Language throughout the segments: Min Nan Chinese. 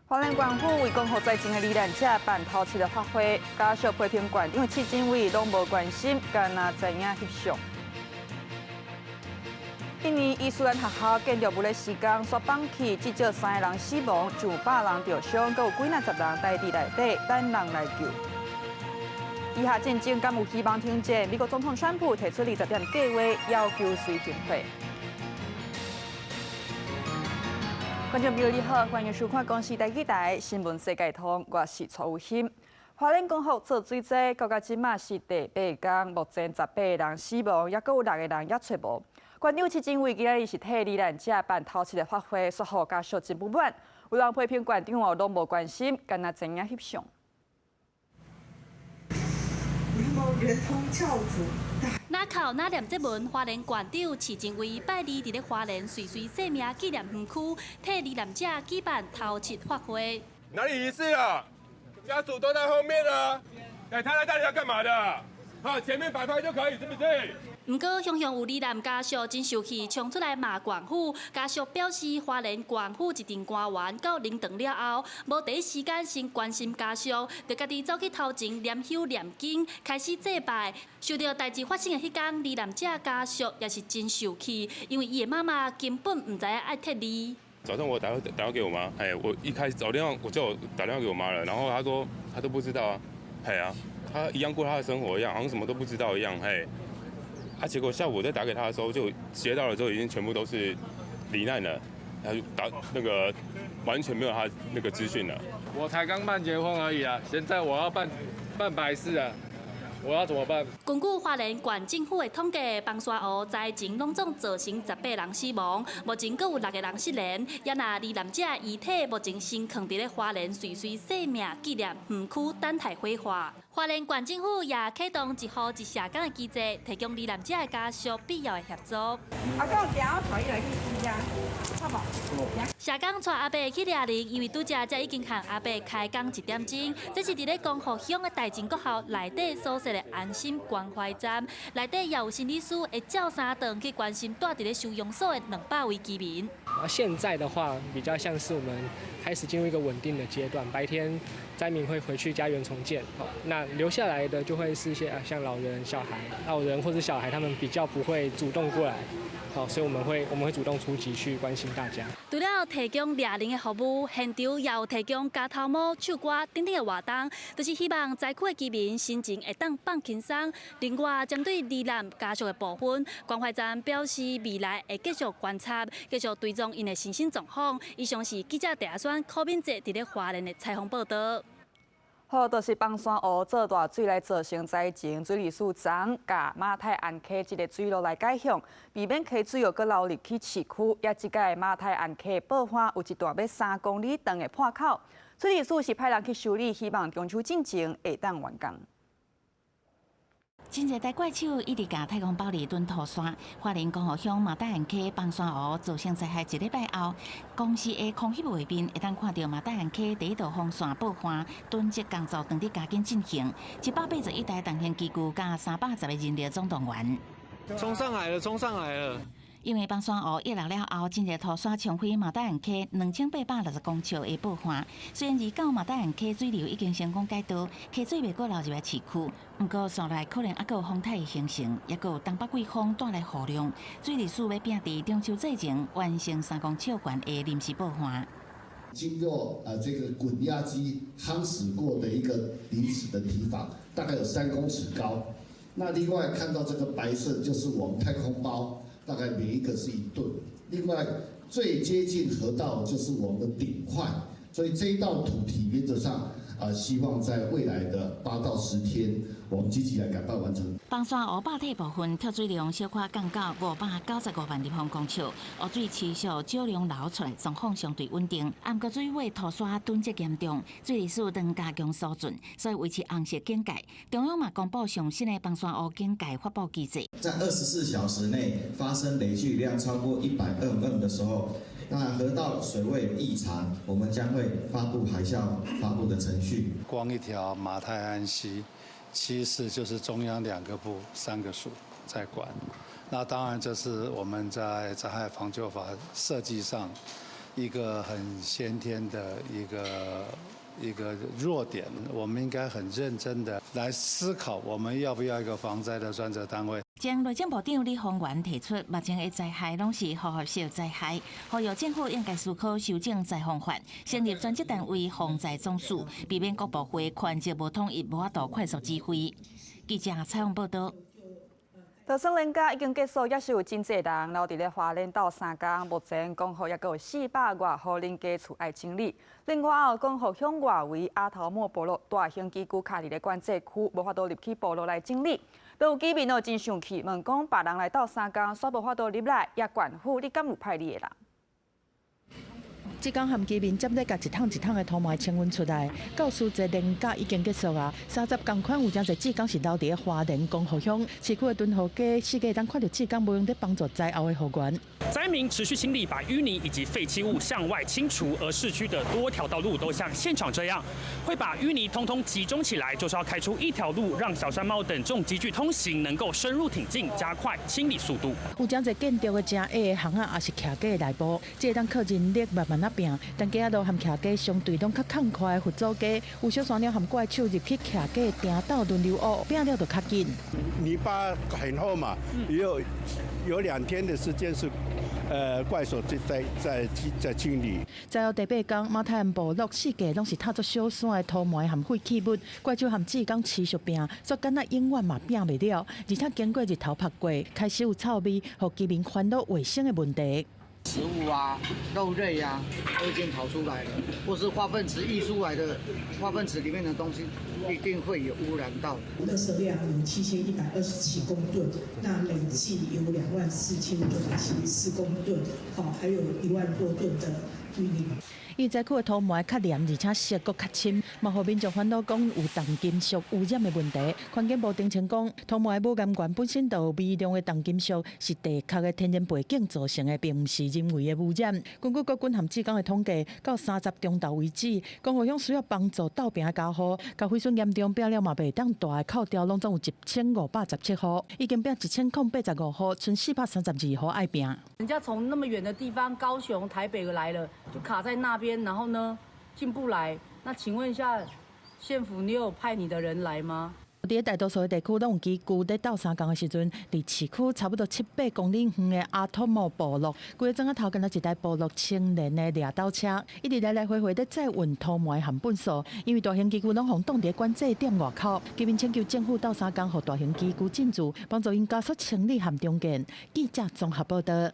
花蓮縣府為光復災情的罹難者辦頭七的法會，家屬批評縣長佚政委攏無關心，干焦知影翕相。印尼伊斯蘭學校建築物咧施工煞崩去，至少三个人死亡，上百人著傷，閣有幾若十人待佇內底等人來救。以哈戰爭敢有希望停戰？美國總統川普提出20點計劃，要求隨行會。觀眾朋友你好，歡迎收看《公視台語台新聞世界通》，我是蔡有心。花蓮光復做水災，到這馬是第八工，目前18個人死亡，猶閣有六个人猶揣無。縣長佚政委今仔日是替罹難者辦頭七的法會，煞予家屬真不滿，有人批評縣長哦攏無關心，干焦知影翕相。圓通教主。哪哭哪念這文，花蓮縣長佚政委拜二佇咧花蓮歲歲生命紀念園區，替罹難者舉辦頭七法會。哪裡儀式啊？家屬都在後面啊！哎，他來到底要幹嘛的？好，前面擺拍就可以，是不是？毋過，雄雄有罹難家屬真受氣，衝出來罵縣府。家屬表示，花蓮縣府一陣官員到靈堂了後，無第一時間先關心家屬，就家己走去頭前念香念經，開始祭拜。受著代誌發生的彼工，罹難者家屬也是真受氣，因為伊的媽媽根本毋知影愛撤離。早上我打電話給我媽，哎，我一開始早電話我就打電話給我媽了，然後她說她都不知道啊，嘿啊，她一樣過她的生活一樣，好像什麼都不知道一樣，嘿。啊！結果下午我再打給他的時候，就接到了之後，已經全部都是罹難了，他就打那個完全沒有他那個資訊了。我才剛辦結婚而已啊，現在我要辦白事啊，我要怎麼辦？根據花蓮縣政府的統計，崩沙湖災情攏總造成18人死亡，目前閣有六個人失聯。也若罹難者遺體目前先囥佇咧花蓮歲歲生命紀念園區等待火化。花蓮縣政府也啟動一戶一社工的機制，提供罹難者的家屬必要的協助。阿公行，我帶伊來去吃好無？社工帶阿伯去掠人，因為拄才才已經和阿伯開講一點鐘。這是佇咧光復鄉的大前國校內底所設的安心關懷站，內底也有心理師會照三頓去關心蹛佇咧收容所的200位居民。而現在的話，比較像是我們開始進入一個穩定的階段，白天災民會回去家園重建，那留下來的就會是一些啊，像老人、小孩、老人或者小孩，他們比較不會主動過來，好，所以我們會主動出擊去關心大家。除了提供掠人的服務，現場也有提供加頭毛、唱歌等等的活動，就是希望災區的居民心情會當放輕鬆。另外，針對罹難家屬的部分，關懷站表示未來會繼續觀察，繼續追蹤𪜶的身心狀況。以上是記者鄭阿宣、柯敏哲佇咧花蓮的採訪報導。好，就是崩山湖做大水來造成災情，水利署昨共馬太鞍溪這个水路來改向，避免溪水又閣流入去市區。也這擺馬太鞍溪爆發有一段欲3公里長的破口，水利署是派人去修理，希望中秋進前會當完工。真濟台怪手一直共太空包裡囤土沙，花蓮光復鄉馬太鞍溪崩山湖造成災害一禮拜後，公視的空翕畫面會當看著馬太鞍溪第一道防線爆岸囤積工作當佇加緊進行，181台重型機具佮310個人力總動員。衝上來了，衝上來了！因為崩山湖溢落了後，真濟土沙沖毀馬太鞍溪2860公尺的爆岸。雖然二九馬太鞍溪水流已經成功改道，溪水袂閣流入來市區，毋過紲來可能猶閣有風颱的形成，猶閣有東北季風帶來雨量，水利署欲拼佇中秋節前完成3公尺懸的臨時爆岸。經過這個滾壓機夯實過的一個臨時的堤防，大概有3公尺高。那另外看到這個白色，就是我們太空包。大概每一個是1噸。另外，最接近河道就是我們的頂塊，所以這一道土堤原則上啊，希望在未來的8到10天，我們積極來趕辦完成。崩山湖壩體部分蓄水量小可降到595萬立方公尺，湖水持續少量流出來，狀況相對穩定。毋過水尾土沙囤積嚴重，水利署當加強疏浚，所以維持紅色警戒。中央嘛公布上新的崩山湖警戒發布機制。在24小時內發生累計雨量超過100 mm 的時候，那河道水位異常，我們將會發布海嘯發布的程序。光一條馬太鞍溪，其實就是中央兩個部三個署在管。那當然這是我們在災害防救法設計上，一個很先天的一個弱點，我們應該很認真的來思考，我們要不要一個防災的專責單位。前內政部長李鴻源提出，目前的災害攏是複合式災害，呼籲政府應該思考修正災防法，成立專責單位防災總署，避免各部會權責無統一，無法度快速指揮。記者採訪報道。就算連假已經結束，猶是有真濟人留佇咧花蓮鬥相共。目前光復猶閣有400外戶人家厝愛清理。另外，也有光復鄉外圍阿頭莫部落大型機具卡佇咧管制區，無法度入去部落來整理。都有居民哦真生氣，問講別人來鬥相共，煞無法度入來，也縣府你敢有派你的人？這工和居民接咧共一桶一桶的土埋清運出來，到蘇節連假已經結束啊。三十仝款有誠濟志工是留佇咧花蓮光復鄉市區的敦和街，四界當看著志工無閒咧幫助災後的復原。災民持續清理，把淤泥以及廢棄物向外清除，而市區的多條道路都像現場這樣，會把淤泥通通集中起來，就是要開出一條路，讓小山貓等重機具通行，能夠深入挺進，加快清理速度。有誠濟建築的誠矮的巷仔，抑是徛家的內部，這會當靠人力慢慢仔拚。但街仔路和徛家相對攏較空曠的佛祖街，有小山鳥和怪手入去徛家埕鬥輪流挖，拚了就較緊。泥巴很厚嘛，有2天的時間是，怪手在清理。災後第八工，馬太鞍部落四界攏是踏做小山的土埋和廢棄物，怪手和志工持續拚，煞敢若永遠嘛拚袂了。而且經過日頭曝過，開始有臭味，予居民煩惱衛生的問題。食物啊、肉類啊，都已經跑出來了，或是化糞池溢出來的化糞池裡面的東西，一定會有污染到。垃圾量有7127公噸，那累計有24,974公噸，好，還有1萬多噸的淤泥。因災區的土埋較黏，而且色閣較深，嘛予民眾煩惱講有重金屬污染的問題。環境部澄清講，土埋母岩源本身就有微量的重金屬，是地殼的天然背景造成的，並毋是人為的污染。根據國軍和志工的統計，到30中晝為止，光復鄉需要幫助鬥拚的家戶，共毀損嚴重，拚了嘛袂當大的扣掉，攏總有1517戶，已經拚1085戶，賰432戶愛拚。人家從那麼遠的地方，高雄、台北來了，就卡在那邊，然後呢進不來。那請問一下，縣府你有派你的人來嗎？佇大多數的地區攏有機具咧鬥相共的時陣，佇市區差不多七八公里遠的阿托莫部落，規个早仔頭敢若一台部落青年的掠斗車，一直來來回回咧載運土埋和糞掃，因為大型機具攏予擋佇管制點外口，居民請求政府鬥相共，予大型機具進駐，幫助𪜶加速清理和重建。記者綜合報道。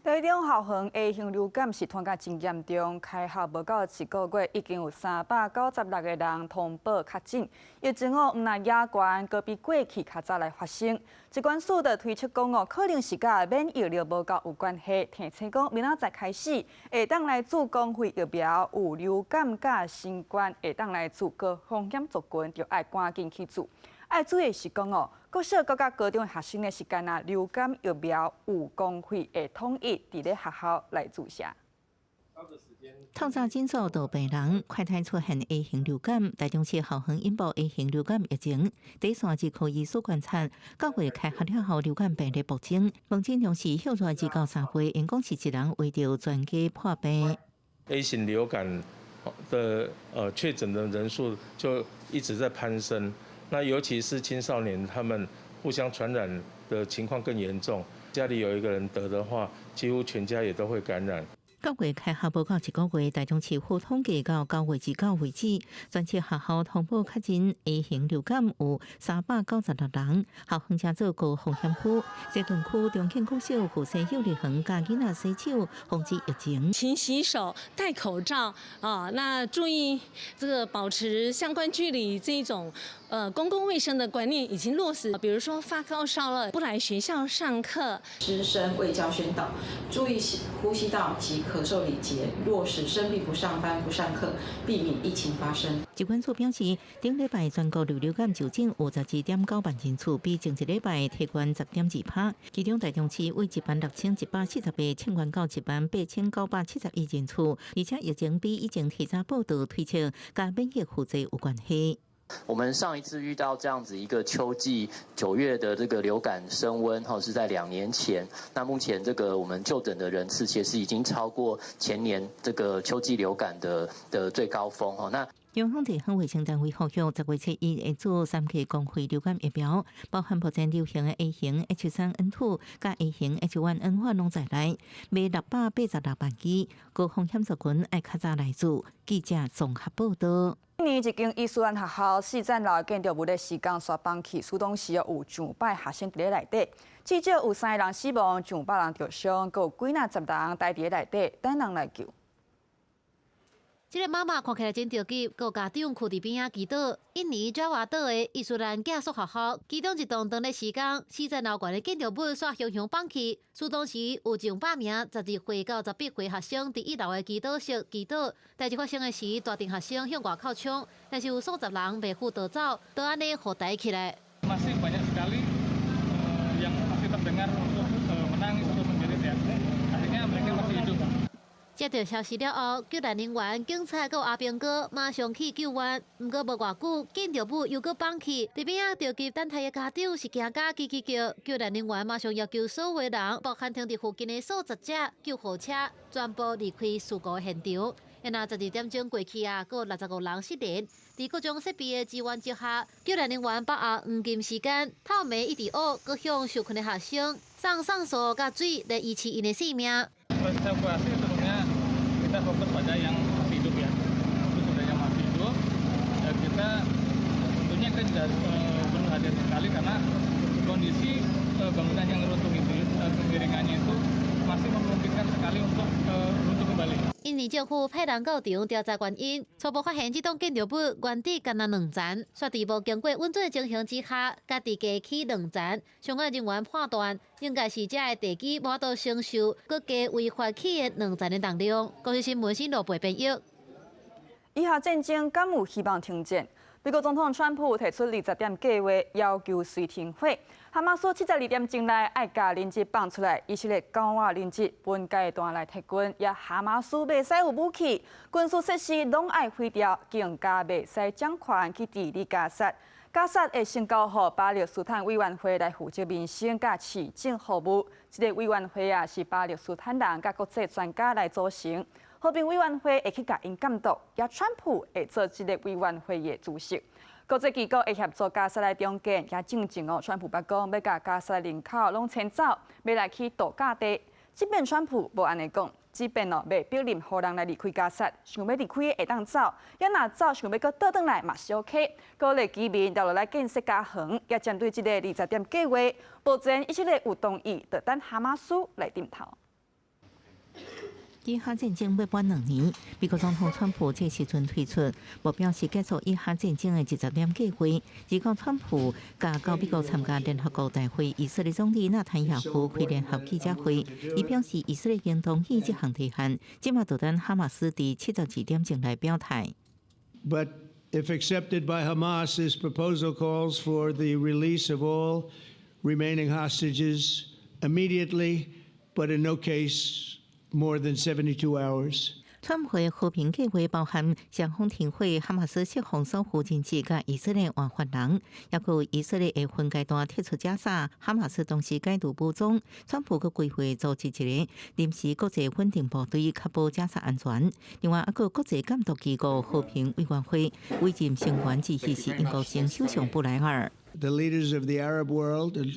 台中校園 A 型流感是傳甲真嚴重，開學無夠一個月，已經有396個人通報確診。疫情哦，毋但也懸，閣比過去較早來發生。疾管署就推測講哦，可能是佮免疫力無夠有關係。提醒講，明仔載開始會當來注公費疫苗，有流感佮新冠會當來注高風險族群，就愛趕緊去注。愛注意的是講哦，國小閣較高中的學生呢，是干焦流感疫苗有公費會統一佇咧學校來注射。透早診所就病人快篩出現 A 型流感，台中市校園引爆 A 型流感疫情。第一線兒科醫師觀察，9月開學了後流感病例暴增，門診量是歇熱2到3倍，因講是一人圍著全家破病。 A 型流感的確診的人數就一直在攀升。那尤其是青少年，他們互相傳染的情況更嚴重。家裡有一個人得的話，幾乎全家也都會感染。 9月開學無夠一個月，台中市府統計到9月29為止，全市學校通報確診 A 型流感有396人，校園成做高風險區。西屯區中慶國小、湖西幼兒園佮囡仔洗手，防止疫情。勤洗手、戴口罩啊，那注意這個保持相關距離，這種公共衛生的觀念已經落實。比如說發高燒了，不來學校上課。師生衛教宣導，注意呼吸道及咳嗽禮節，落實生病不上班不上課，避免疫情發生。疾管署表示，頂禮拜全國流感就診有12.9萬人次，比前一禮拜提懸10.2趴。其中台中市為16,140個增懸到18,971人次，而且疫情比以前提早報道推測，佮免疫負債有關係。我們上一次遇到這樣子一個秋季9月的這個流感升溫，哈，是在2年前。那目前這個我們就診的人次其實已經超過前年這個秋季流感的最高峰，哈。那中央地方衛生單位呼籲，10月7日會注三劑公費流感疫苗，包含目前流行的 A 型 H3N2佮 A 型 H1N1攏在內，賣686萬劑，高風險族群愛較早來注。記者綜合報道。印尼一間伊斯蘭學校四層樓建築物咧時工煞崩去，事當時有上百學生佇咧內底，至少有三個人死亡，上百人著傷，閣有幾若十人待佇咧內底等人來救。這个媽媽看起來真著急，閣有家長囥佇邊仔祈禱。印尼爪哇島的伊斯蘭寄宿學校，其中一棟當咧時工，四層樓懸的建築物煞雄雄崩去。事當時有上百名12歲到18歲學生佇一樓的祈禱室祈禱。代誌發生的時，大陣學生向外口衝，但是有數十人袂赴逃走，就按呢予抬起來。 Masih banyak sekali yang masih terdengar untuk menangis atau menjerit ya. Artinya mereka masih hidup. 接到消息了後，救援人員、警察閣有阿兵哥馬上去救援。毋過無偌久，建築物又閣崩去，佇邊仔著急等待的家長是驚甲吱吱叫。救援人員馬上要求所有人，包含停佇附近的數十隻救護車，全部離開事故現場。然後12點鐘過去啊，閣有65人失聯。佇各種設備的支援之下，救援人員把握黃金時間，透暝一直挖，閣向受困的學生送送素佮水來維持𪜶的性命。 Evakuasi tentunya kita fokus pada yang masih hidup ya. Fokus pada yang masih hidup. Dan kita tentunya kita juga perlu hati-hati sekali karena kondisi bangunan yang runtuh itu, kemiringannya itu masih memungkinkan sekali untuk runtuh kembali. 印尼政府派人到場調查原因，初步發現這棟建築物原底干焦兩層，煞佇無經過允准的情形之下，家己加起兩層。相關人員判斷，應該是這个地基無法度承受閣加違法起的兩層的重量。公視新聞新羅貝編譯。以哈戰爭敢有希望停戰？美國總統川普提出20點計劃，要求隨停火。哈馬斯72點鐘內愛共人質放出來，以色列九萬人質分階段來撤軍，也哈馬斯袂使有武器、軍事設施攏愛毀掉，更加袂使掌權去治理加薩。加薩會先交予巴勒斯坦委員會來負責民生佮市政服務。這個委員會啊，是巴勒斯坦人佮國際專家來組成。和平委員會會去共𪜶監督，也川普會做這个委員會的主席。國際機構會協助加薩來重建，也進前哦，川普捌講欲共加薩人口攏遷走，欲來起度假地。這擺川普無按呢講，這擺哦袂逼任何人來離開加薩，想欲離開會當走，也若走想欲閣倒轉來嘛是 OK。鼓勵居民留落來建設家園，也針對這个20點計劃，目前以色列有同意，就等哈馬斯來點頭。以哈戰爭欲滿2年，美國總統川普這時陣推出目標是結束以哈戰爭的20點計劃。而講川普佮到美國參加聯合國大會，以色列總理納坦雅胡開聯合記者會，伊表示以色列已經同意這項提案，這馬就等哈馬斯佇72點鐘來表態。 But if accepted by Hamas, this proposal calls for the release of all remaining hostages immediately, but in no case more than 72 hours. 川普的和平計劃包含雙方停火、哈馬斯釋放所有人質、佮以色列換犯人，抑閣以色列會分階段撤出加沙，哈馬斯同時解除武裝。川普閣規劃組織一个臨時國際穩定部隊，確保加沙安全。另外，抑閣國際監督機構和平委員會委任成員之一是英國前首相布萊爾。 The leaders of the Arab world and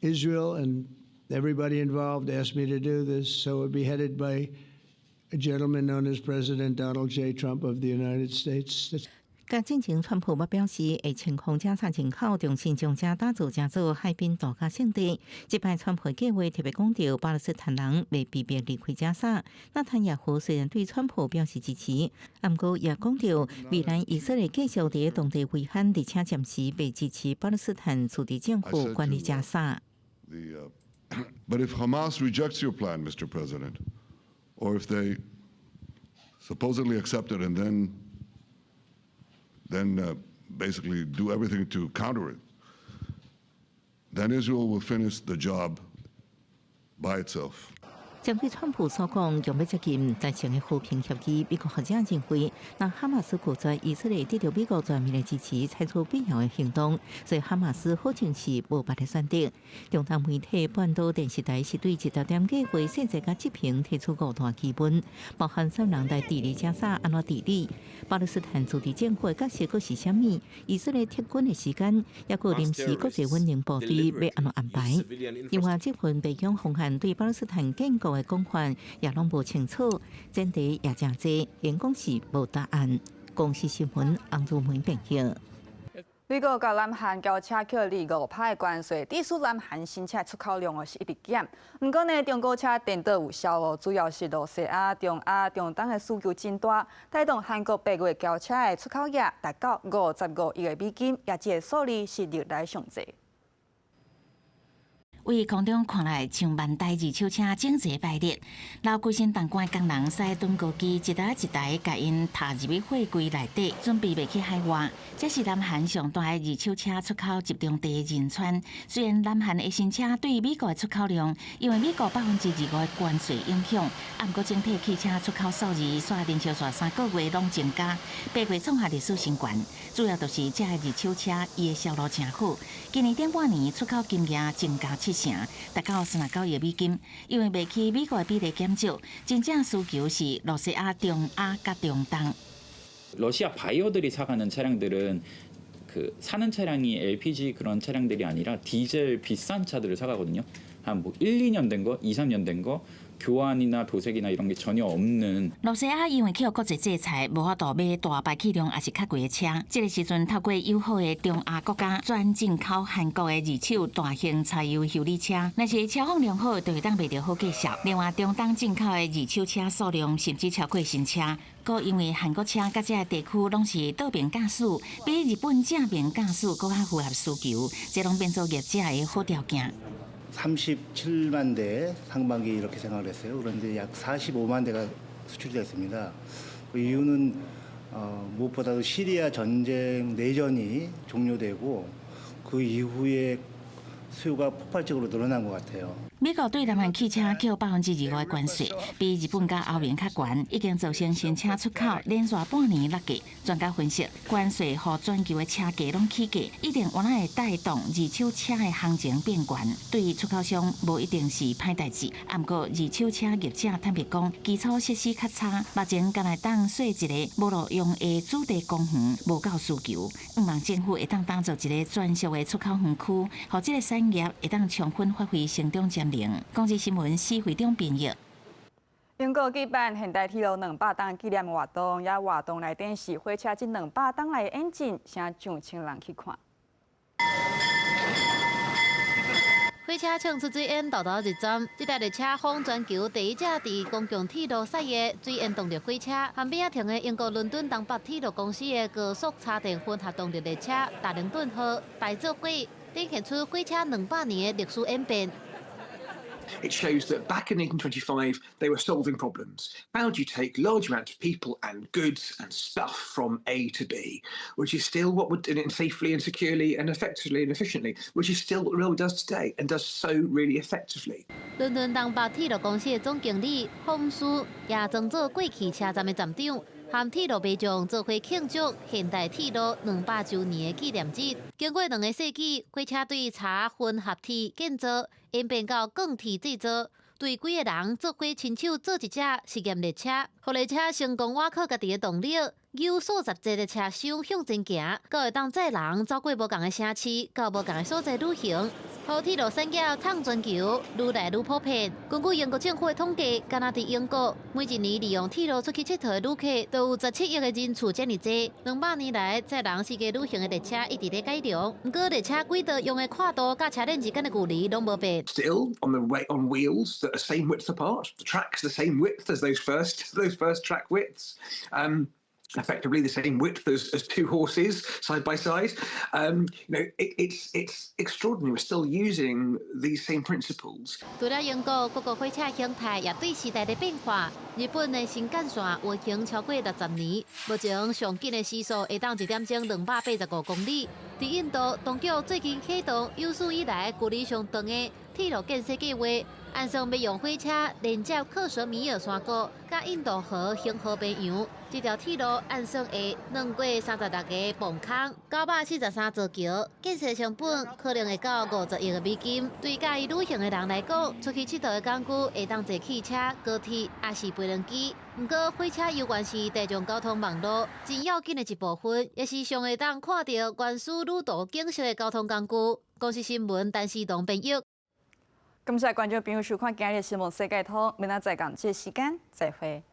Israel and everybody involved asked me to do this, so it would be headed by a gentleman known as President Donald J. Trump of the United States. 佮進前，川普捌表示會清空加沙人口，重新將遮打造成做海濱度假勝地。這擺川普計劃特別講著巴勒斯坦人袂被迫離開加沙。納坦雅胡雖然對川普表示支持，毋過也講著未來以色列繼續佇當地維安，而且暫時袂支持巴勒斯坦自治政府管理加沙。 But if Hamas rejects your plan, Mr. President, or if they supposedly accept it and then basically do everything to counter it, then Israel will finish the job by itself. 針對川普所講，欲欲接近達成的和平協議，美國學者認為，若哈馬斯拒絕以色列得著美國全面的支持，採取必要的行動，所以哈馬斯好像是無別的選擇。中東媒體半島電視台是對一焦點計劃細節佮執行提出五大疑問，包含啥人來治理加沙按怎治理，巴勒斯坦自治政府的角色閣是啥物，以色列撤軍的時間，抑閣臨時國際穩定部隊欲按怎安排。另外，這份白宮方案對巴勒斯坦建國的講法也攏無清楚，前提也誠濟，應講是無答案。公視新聞洪如梅編譯。美國佮南韓轎車課25%的關稅，致使南韓新車出口量哦是一直減。毋過呢，中國車顛倒有銷哦，主要是露西亞、中亞、中東的需求真大，帶動韓國八月轎車的出口額達到55億的美金，也這個數字是歷來上濟。佇空中看來，像萬台二手車整齊排列，撈規身重的工人駛躉高機，一台一台共𪜶疊入去貨櫃內底，準備賣去海外。這是南韓上大的二手車出口集中地仁川。雖然南韓的新車對美國的出口量，因為美國25%的關稅影響，啊，毋過整體汽車出口數字，煞連續煞3個月攏增加，八月創下歷史新高。主要就是這个二手車，伊的銷路誠好。今年頂半年出口金額增加7成，達到39億美金。因為賣去美國的比例減少，真正需求是露西亞、中亞佮中東。 러시아 바이어들이 사가는 차량들은 그 사는 차량이 LPG 그런 차량들이 아니라 디젤 비싼 차들을 사가거든요. 한 뭐 1, 2년 된 거, 2, 3년 된 거, 교환이나 도색이나 이런 게 전혀 없는 露西亞因為去予國際制裁，無法度買大排氣量抑是較貴的車。這個時陣透過友好的中亞國家轉進口韓國的二手大型柴油休旅車，若是車況良好，就會當賣著好價數。另外，中東進口的二手車數量甚至超過新車。閣因為韓國車佮這个地區攏是倒邊駕駛，比日本正面駕駛閣較符合需求，這攏變做業者的好條件。 37만 대 상반기 이렇게 생각을 했어요. 그런데 약 45만 대가 수출이 됐습니다. 그 이유는 무엇보다도 시리아 전쟁 내전이 종료되고 그 이후에 수요가 폭발적으로 늘어난 것 같아요. 美國對南韓汽車扣25%的關稅，比日本佮歐盟較懸，已經造成新車出口連續半年落價。專家分析，關稅予全球的車價攏起價，一定有會帶動二手車的行情變懸。對出口商無一定是歹代誌。毋過二手車業者坦白講，基礎設施較差，目前敢若會當設一个無路用的主題公園，無夠需求。向望政府會當打造一个專屬的出口園區，予這个產業會當充分發揮成長潛能。公視新聞施會長編譯。英國舉辦現代鐵路200冬紀念活動，也活動內底是火車這200冬來演進，成上千人去看。火車衝出水煙，沓沓入站。這台列車封全球第一隻佇公共鐵路駛的水煙動力火車，旁邊仔停的英國倫敦東北鐵路公司的高速插電混合動力列車達靈頓號排做伙，展現出火車200年的歷史演變。 It shows that back in 1825, they were solving problems. How do you take large amounts of people and goods and stuff from A to B, which is still what we're doing safely and securely and effectively and efficiently, which is still what the railway does today and does so really effectively. 倫敦東北鐵路公司的總經理馮斯也裝做過去車站的站長，和鐵路民眾做伙慶祝現代鐵路200週年的紀念日。經過2個世紀，火車對柴混合鐵建造演變到鋼鐵製造，對幾个人做伙親手做一隻實驗列車，予列車成功倚靠家己的動力，有數十節的車廂向前行，閣會當載人走過無仝的城市，到無仝的所在旅行。予鐵路產業淌全球，愈來愈普遍。根據英國政府的統計，干焦佇英國，每一年利用鐵路出去𨑨迌的旅客，都有17億的人次遮爾濟。200年來，載人世界旅行的列車一直咧改良，毋過列車軌道用的闊度佮車輪之間的距離攏無變。 Still on the way on wheels that are same width apart, the tracks the same width as those first track widths. Effectively the same width as two horses side by side. It's extraordinary. We're still using these same principles. 除了英國，各國火車形態也對時代的變化。日本的新幹線運行超過60年，目前上緊的時速會當一點鐘285公里。佇印度，當局最近啟動有史以來距離上長的鐵路建設計劃，按算欲用火車連接克什米爾山谷，佮印度河恆河邊洋。這條鐵路按算會橫過36個磅空，943座橋，建設成本可能會到50億美金。對佮意旅行的人來講，出去𨑨迌的工具會當坐汽車、高鐵，抑是飛輪機。毋過，火車猶原是大眾交通網路真要緊的一部分，也是上會當看著原始旅途景色的交通工具。公視新聞，陳思東編譯。感謝觀眾朋友收看今日的新聞世界通，明仔載仝這個時間再會。